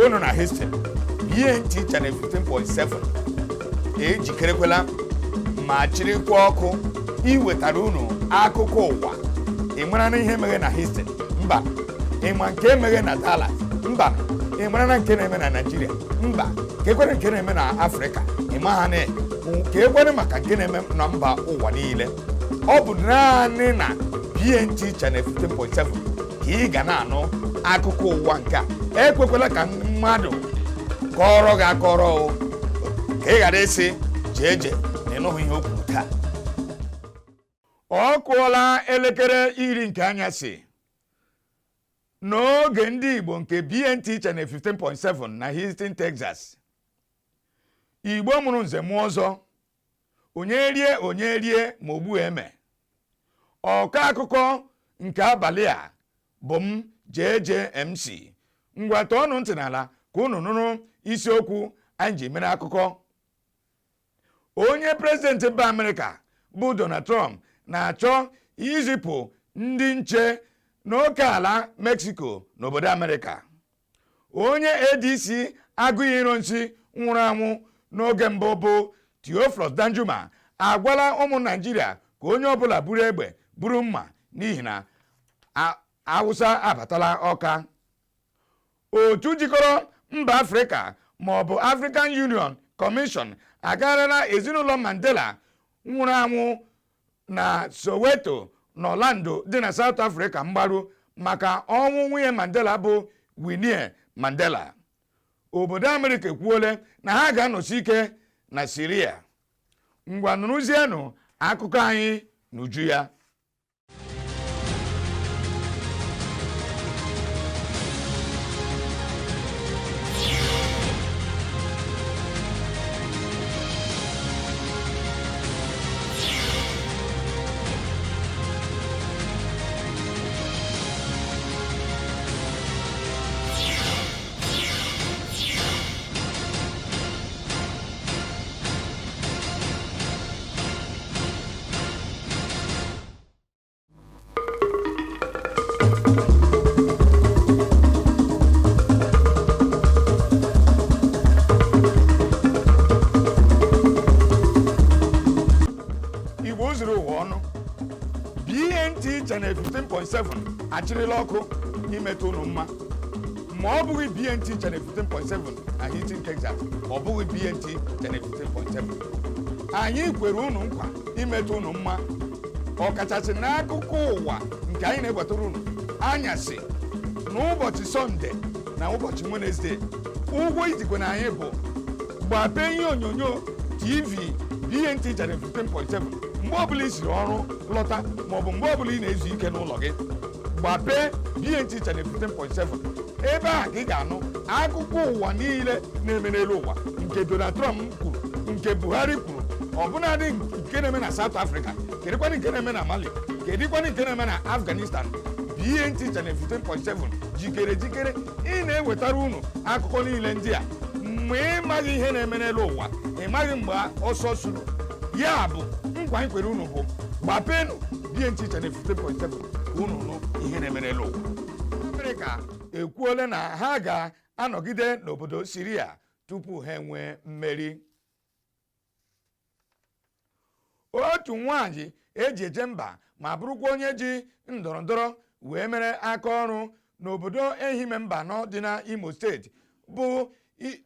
Igbo nọ na Houston, BNT Channel 15.7 ejikerekwela ma chịrịkwa ọkụ iwetara unu akụkọ ụwa. Ị mara na ihe meghe na Houston? Mba. Ị ma nke emeghe na Dallas? Mba. Ị mara na nke na-eme na Naịjirịa? Mba. Ka ekwere nke na-eme na Afrịka? Ị ma ha na ka ekwere maka nke na-eme na mba ụwa niile. Ọ bụ naanị na BNT Channel 15.7 ka ị ga na-anụ akụkọ ụwa nke a. Ekwekwela ka mmadụ kọrọ gị akọrọ o, ka ị ghara ịsị jee je na ịnụghị ihe o kwuru taa. Ọ kụọla elekere 10 nke anyasị n'oge ndị Igbo nke BNT Channel 15.7 na Houston, Texas. Igbo mụrụ nze mụọ ọzọ, onye rie onye rie ma ogbu eme. Ọkọ akụkọ nke abalị a bụ m JJMC. Ngwa, tọọnụ ntị n'ala ka unu nụrụ isiokwu anyị ji mere akụkọ. Onye prezidenti mba Amerịka bụ Donald Trump na-achọ izipụ ndị nche n'oke ala Mexico n'obodo Amerịka. Onye ADC Agụiyi Ironsi nwụrụ anwụ n'oge mbụ bụ Theophilus Danjuma agwala ụmụ Naijiria ka onye ọbụla buru egbe buru mma n'ihi na Awụsa abatala Ọka. Otu jikọrọ mba Afrịka ma ọ bụ African Union Commission agagharịla ezinụlọ Mandela nwụrụ anwụ na Soweto na Orlando dị na South Africa mgbaru maka ọnwụ nwunye Mandela bụ Winnie Mandela. Obodo Amerịka ekwuole na ha ga-anọsi ike na Siria. Ngwa, nụrụzienụ akụkọ anyị n'uju ya. Igbo zuru ụwa ọnụ, BNT Channel 15.7 achịrịla ọkụ imetụ unu mma. Ma ọ bụghị BNT Channel 15.7 na Houston, Texas, ọ bụghị BNT Channel 15.7. Anyị kwere unu nkwa imetụ unu mma, ọkachasị n'akụkọ ụwa nke anyị na-ewetara unu anyasị n'ụbọchị Sọnde na ụbọchị Wenesde. Ụgwọ ijikwa na anyị bụ gbapee ihe onyonyo TV BNT Channel 15.7 mgbe ọbụla i siri ọrụ lọta maọbụ mgbe ọbụla ị na-ezu ike n'ụlọ gị. Gbapee BNT Channel 15.7, ebe a ka ị ga-anụ akụkọ ụwa niile na-eme n'elu ụwa, nke Donald Trump kwuru, nke Buhari kwuru, ọbụnadị nke na-eme na South Africa, kedụkwanụ nke na-eme na Mali, kedụkwanụ nke na-eme na Afghanistan. BNT Channel 15.7 jikere jikere ị na-ewetara unu akụkọ niile ndị a. Mgbe ị maghị ihe na-eme n'elu ụwa, ị maghị mgbe ọsọ suru ya. Bụ nkwa anyị kwere unu bụ gbapeenụ BNT Channel 15.7 ka unu nụ ihe na-eme n'elu ụwa. Amerịka ekwuola na ha ga-anọgide n'obodo Siria tupu ha enwee mmeri. Otu nwaanyị eji eje mba ma bụrụkwa onye ji ndọrọ ndọrọ wee mere aka ọrụ n'obodo Ehime Mbano dị na Imo Steeti bụ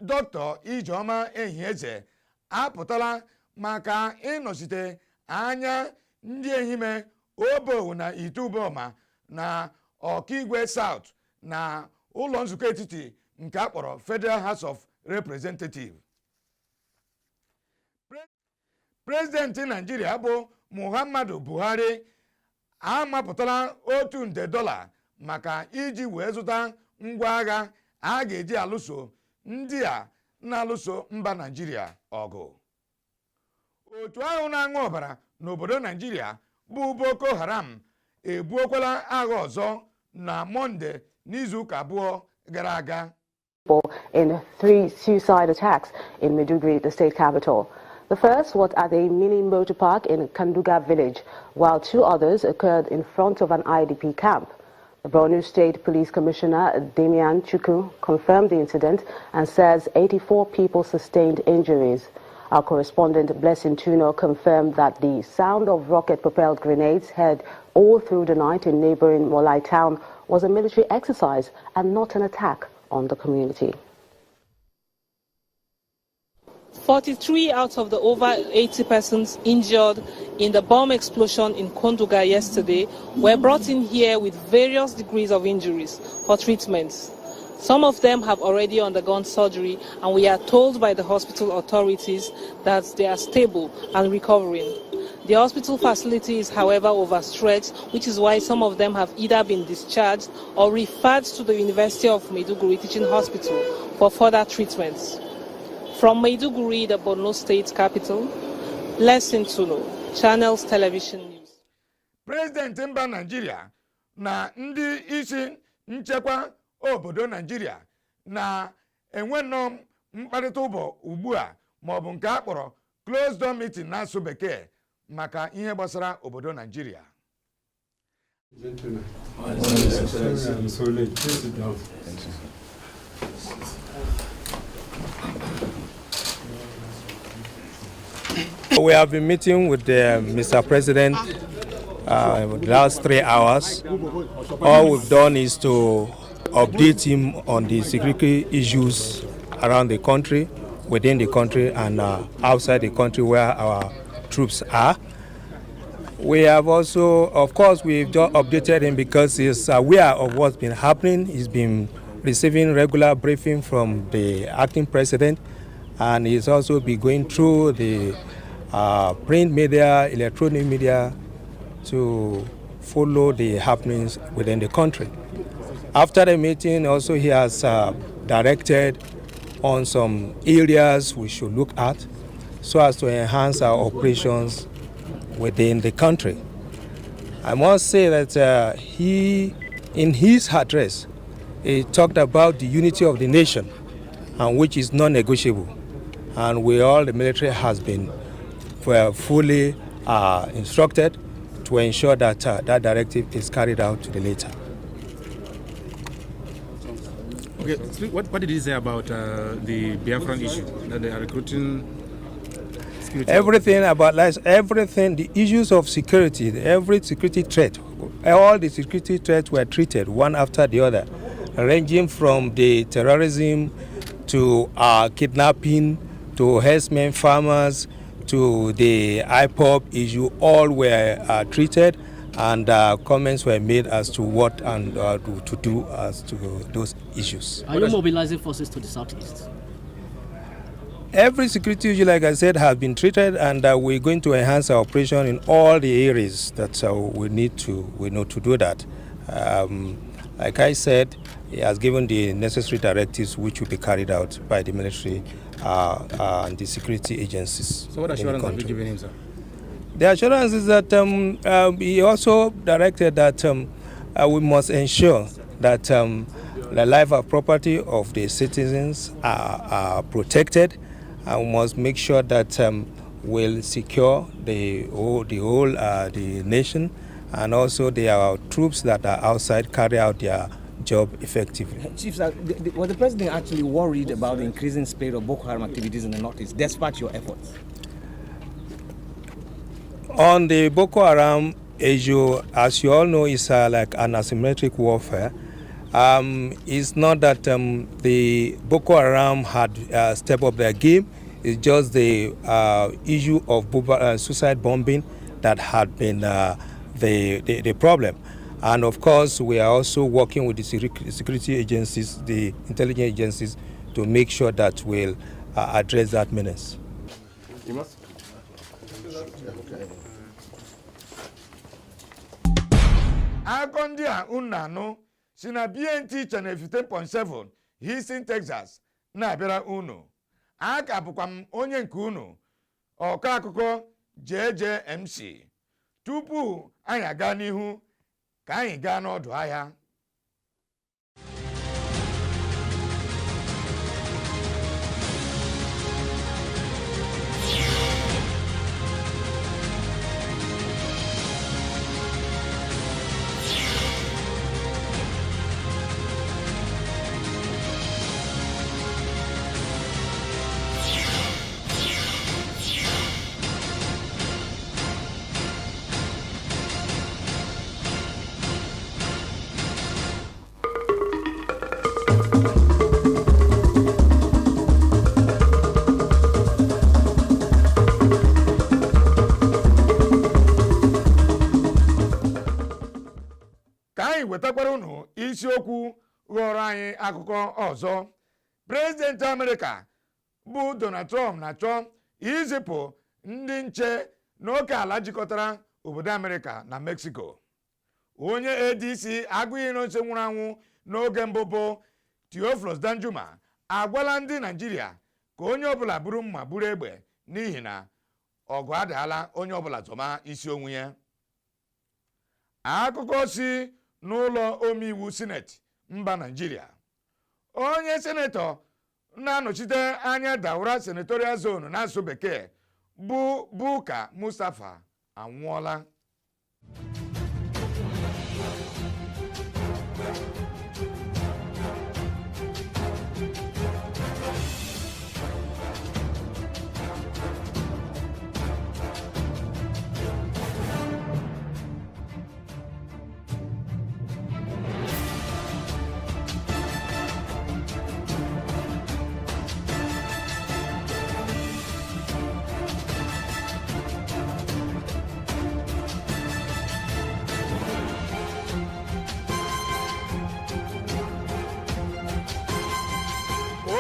Dr. Ijeọma Ehieze apụtala maka ịnọchite anya ndị Ehime Obowo na Ite-Uboma na Ọkigwe South na ụlọ nzukọ etiti nke a kpọrọ Federal House of Representatives. Prezidenti Naijiria bụ Muhammadu Buhari amapụtala $1 nde maka iji wee zụta ngwa agha a ga-eji alụso ndị a na-alụso mba Naijiria ọgụ. Otu ahụ na-aṅụ ọbara n'obodo Naijiria bụ Boko Haram ebuokwala agha ọzọ na Mọnde n'izuụka 2 gara aga. In three suicide attacks in Maiduguri, the state capital. The first was at a mini motor park in Kanduga village, while two others occurred in front of an IDP camp. The Borno State Police Commissioner Damian Chuku confirmed the incident and says 84 people sustained injuries. Our correspondent Blessing Tuno confirmed that the sound of rocket-propelled grenades heard all through the night in neighboring Molai town was a military exercise and not an attack on the community. 43 out of the over 80 persons injured in the bomb explosion in Konduga yesterday were brought in here with various degrees of injuries for treatments. Some of them have already undergone surgery, and we are told by the hospital authorities that they are stable and recovering. The hospital facility is, however, overstretched, which is why some of them have either been discharged or referred to the University of Maiduguri Teaching Hospital for further treatments. From Maiduguri, the Borno State capital, Blessing Tuno, Channels Television News. Prezidenti mba Naijiria na ndị isi nchekwa obodo Naijiria na-enwe nnọọ mkparịta ụbọ ugbu a, maọbụ nke a kpọrọ closed door meeting n'asụ Bekee, maka ihe gbasara obodo Naijiria. Gentlemen. Sorry, I'm so late. Please sit down. We have been meeting with Mr. President the last 3 hours. All we've done is to update him on the security issues around the country, within the country, and outside the country where our troops are. We have also, of course, we've just updated him because he's aware of what's been happening. He's been receiving regular briefing from the acting president, and he's also been going through the print media, electronic media, to follow the happenings within the country. After the meeting, also he has directed on some areas we should look at so as to enhance our operations within the country. I must say that he, in his address, he talked about the unity of the nation, and which is non-negotiable. And we all, the military, has been fully instructed to ensure that that directive is carried out to the letter. Okay, so what did he say about the Biafran issue, that they are recruiting security? Everything about life, everything, the issues of security, every security threat, all the security threats were treated one after the other, ranging from the terrorism to kidnapping to herdsmen farmers to the IPOB issue. All were treated and comments were made as to what and to do as to those issues. Are you mobilizing forces to the southeast? Every security issue, like I said, has been treated, and we're going to enhance our operation in all the areas that we need to. We know to do that. Like I said, he has given the necessary directives which will be carried out by the military and the security agencies So what in the assurance have you country. given him, sir? The assurance is that he also directed that we must ensure that the life and property of the citizens are protected, and we must make sure that we'll secure the whole the nation, and also the troops that are outside carry out their job effectively. Chief, sir, was the president actually worried about the increasing spate of Boko Haram activities in the northeast, despite your efforts? On the Boko Haram issue, as you all know, it's like an asymmetric warfare. It's not that the Boko Haram had stepped up their game. It's just the issue of suicide bombing that had been the problem. And of course, we are also working with the security agencies, the intelligence agencies, to make sure that we'll address that menace. You must. Akụkọ ndị a unu na-anụ si na BNT Channel 15.7, Houston, Texas na-abịara unu. A ka bụkwa m onye nke unu, ọkọ akụkọ JJMC. Tupu anyị aga n'ihu, ka anyị gaa n'ọdụ ahịa. Wetakwara unu isiokwu ghọrọ anyị akụkọ ọzọ. Prezidenti Amerịka bụ Donald Trump na-achọ izipụ ndị nche n'oke ala jikọtara obodo Amerịka na Mexico. Onye ADC Aguiyi Ironsi nwụrụ anwụ n'oge mbụ bụ Theophilus Danjuma agwala ndị Naijiria ka onye ọbụla buru mma, buru egbe, n'ihi na ọgụ adaala, onye ọbụla zọma isi onwe ya. Akụkọ si n'ụlọ omeiwu sineti mba Naijiria: onye senetọ na-anọchite anya Daura Senatorial Zone n'asụsụ bekee bụ Buka Mustapha anwụọla.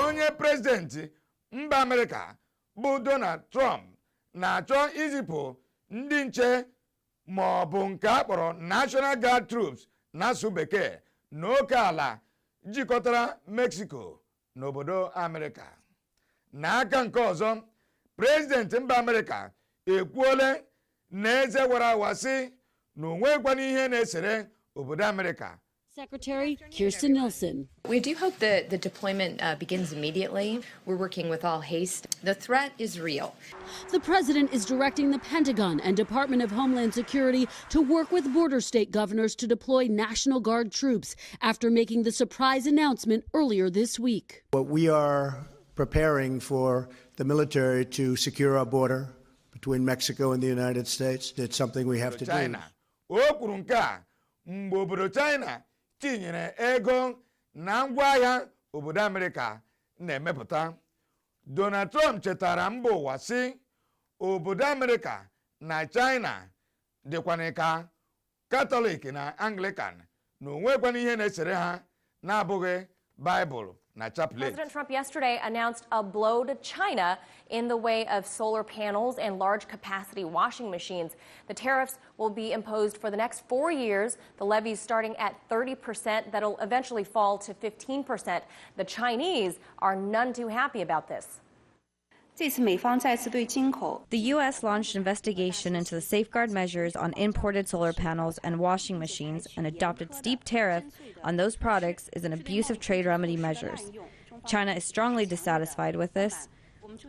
Onye prezidenti mba Amerịka bụ Donald Trump na-achọ izipụ ndị nche ma ọ bụ nke a kpọrọ National Guard Troops n'asụsụ bekee n'oke ala jikọtara Mexico n'obodo Amerịka. N'aka nke ọzọ, prezidenti mba Amerịka ekwuole na eze wara awa sị na o nwekwana ihe na-esere obodo Amerịka. Secretary Kirstjen Nielsen. We do hope that the deployment begins immediately. We're working with all haste. The threat is real. The president is directing the Pentagon and Department of Homeland Security to work with border state governors to deploy National Guard troops after making the surprise announcement earlier this week. What we are preparing for the military to secure our border between Mexico and the United States, it's something we have to do. China. O kwuru nke a mgbe obodo China tinyere ego na ngwaahịa obodo Amerịka na-emepụta. Donald Trump chetara mba ụwa sị obodo Amerịka na China dịkwana ka Katọlik na Anglican, na onwekwana ihe na-esere ha na-abụghị Baịbụl na chaplet. President Trump yesterday announced a blow to China in the way of solar panels and large capacity washing machines. The tariffs will be imposed for the next 4 years, the levies starting at 30%, that'll eventually fall to 15%. The Chinese are none too happy about this. 这次美方再次对进口 The U.S. launched investigation into the safeguard measures on imported solar panels and washing machines and adopted steep tariff on those products is an abuse of trade remedy measures. China is strongly dissatisfied with this.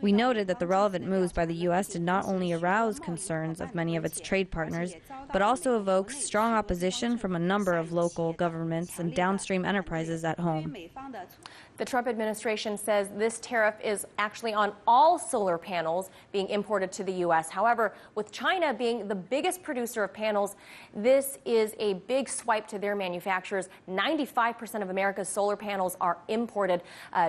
We noted that the relevant moves by the U.S. did not only arouse concerns of many of its trade partners, but also evoked strong opposition from a number of local governments and downstream enterprises at home. The Trump administration says this tariff is actually on all solar panels being imported to the U.S. However, with China being the biggest producer of panels, this is a big swipe to their manufacturers. 95% of America's solar panels are imported.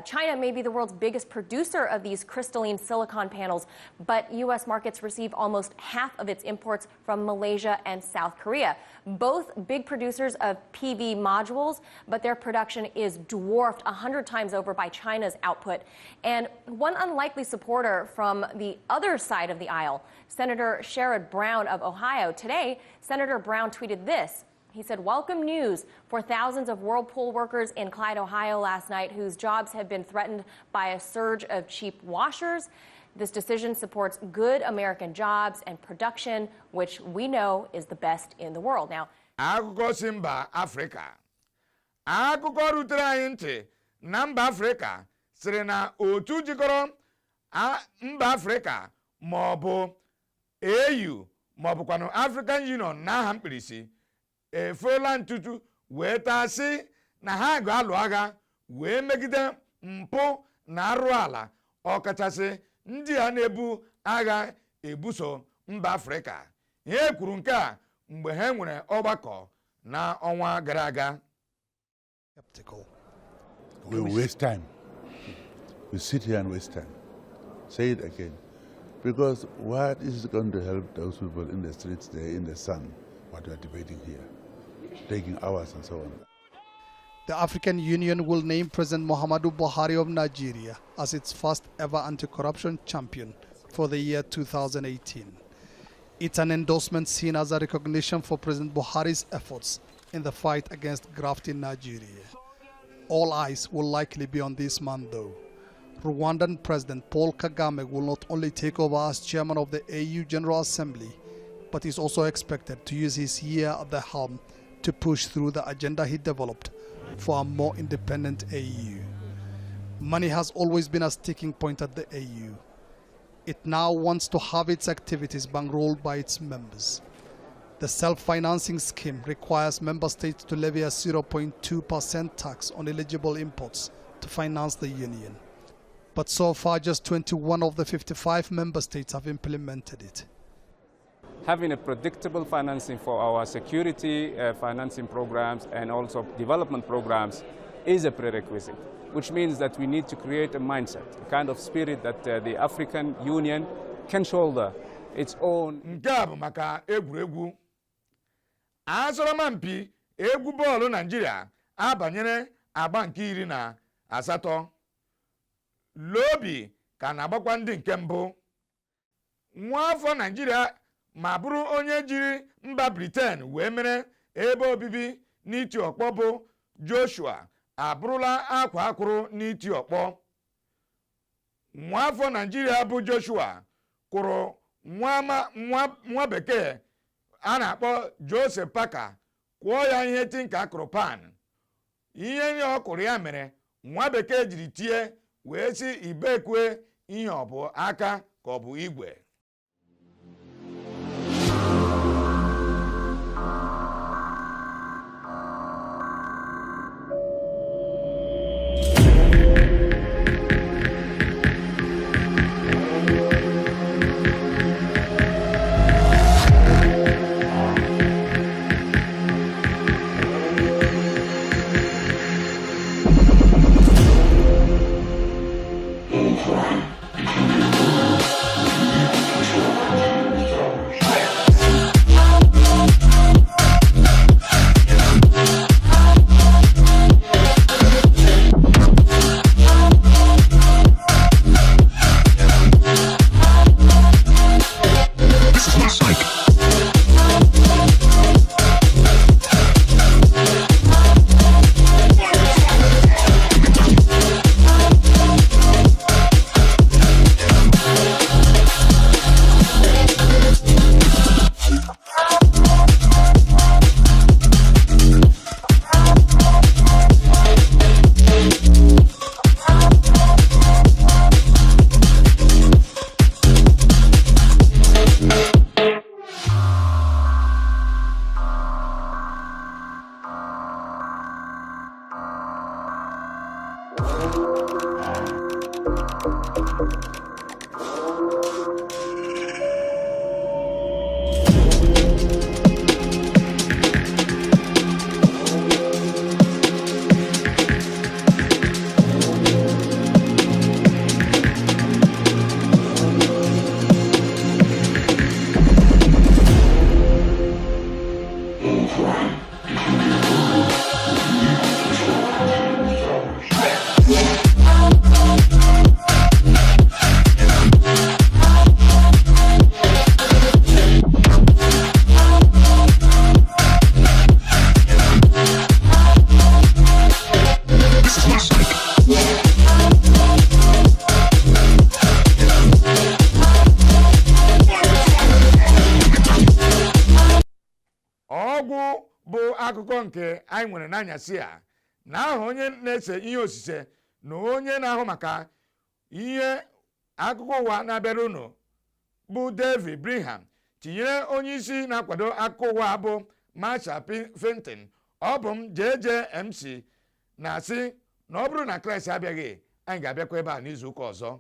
China may be the world's biggest producer of these crystalline silicon panels, but U.S. markets receive almost half of its imports from Malaysia and South Korea. Both big producers of PV modules, but their production is dwarfed 100 times over by China's output. And one unlikely supporter from the other side of the aisle, Senator Sherrod Brown of Ohio. Today, Senator Brown tweeted this. He said, "Welcome news for thousands of Whirlpool workers in Clyde, Ohio last night whose jobs have been threatened by a surge of cheap washers. This decision supports good American jobs and production, which we know is the best in the world." Now, Akụkọ si mba Afrịka. Akụkọ rutere anyị ntị na mba Afrịka sịrị na otu jikọrọ mba Afrịka, ma ọ bụ AU, ma ọ bụkwanụ African Union n'aha mkpirisi, efuola ntutu wee taa sị na ha ga-alụ agha wee megide mpụ na arụ ala, ọkachasị ndị a na-ebu agha ebuso mba Afrịka. Ihe kwuru nke a mgbe ha nwere ọgbakọ na ọnwa gara aga. We waste time. We sit here and waste time. Say it again. Because what is going to help those people in the streets there in the sun, what we are debating here? taking hours and so on. The African Union will name President Muhammadu Buhari of Nigeria as its first ever anti-corruption champion for the year 2018. It's an endorsement seen as a recognition for President Buhari's efforts in the fight against graft in Nigeria. All eyes will likely be on this man though. Rwandan President Paul Kagame will not only take over as chairman of the AU General Assembly, but is also expected to use his year at the helm to push through the agenda he developed for a more independent AU. Money has always been a sticking point at the AU. It now wants to have its activities bankrolled by its members. The self-financing scheme requires member states to levy a 0.2% tax on eligible imports to finance the union. But so far, just 21 of the 55 member states have implemented it. Having a predictable financing for our security financing programs and also development programs is a prerequisite, which means that we need to create a mindset, a kind of spirit that the African Union can shoulder its own. Nke a bụ maka egwuregwu. Asọrọmpi egwu bọọlụ Naijiria abanyere agba nke 18. Lobi ka na-agbakwa ndị nke mbụ. Nwa afọ Naijiria ma bụrụ onye jiri mba Britain wee mere ebe obibi n'iti ọkpọ bụ Joshua abụrụla akwa akwụrụ n'iti ọkpọ. Nwa afọ Naijiria bụ Joshua kụrụ nwa bekee a na-akpọ Joseph Parker, kwụọ ya ihe tinka kụrụ pan. Ihe ọ kụrụ ya mere nwa bekee jiri tie wee sị ibekwe ihe ọ bụ aka ka ọ bụ igwe. Ọgwụ bụ akụkọ nke anyị nwere n'anyasị a na aha onye na-ese ihe osise na onye na-ahụ maka ihe akụkọ ụwa na-abịara unu bụ David Brigham, tinyere onye isi na-akwado akụkọ ụwa bụ Marsha Fenton. Ọ bụ m JJMC na-asị na ọ bụrụ na Kraịst abịaghị, anyị ga-abịakwa ebe a n'izu ụka ọzọ.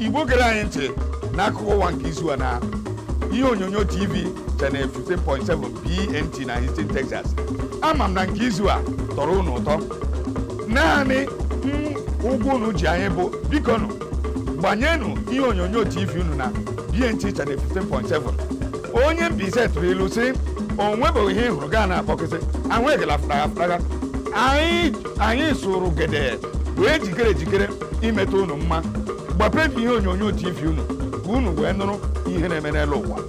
Igbo gere anyị ntị n'akụkọ ụwa nke izu a na ihe onyonyo TV channel 15.7 BNT na Houston, Texas. Ama m na nke izu a tọrọ unu ụtọ. Naanị ụgwọ unu ji anyị bụ, bikonụ, gbanyenụ ihe onyonyo TV unu na BNT channel 15.7. Onye Mbaise tụrụ ilu sị, o nwebeghị ihe ị hụrụ gaa na-akpọkịsị ahụ egela fụtagha fụtagha. Anyị sụrụ gede wee jikere ejikere imeta unu mma. Gbapee ihe onyonyo TV unu ka unu wee nụrụ ihe na-eme n'elu ụwa.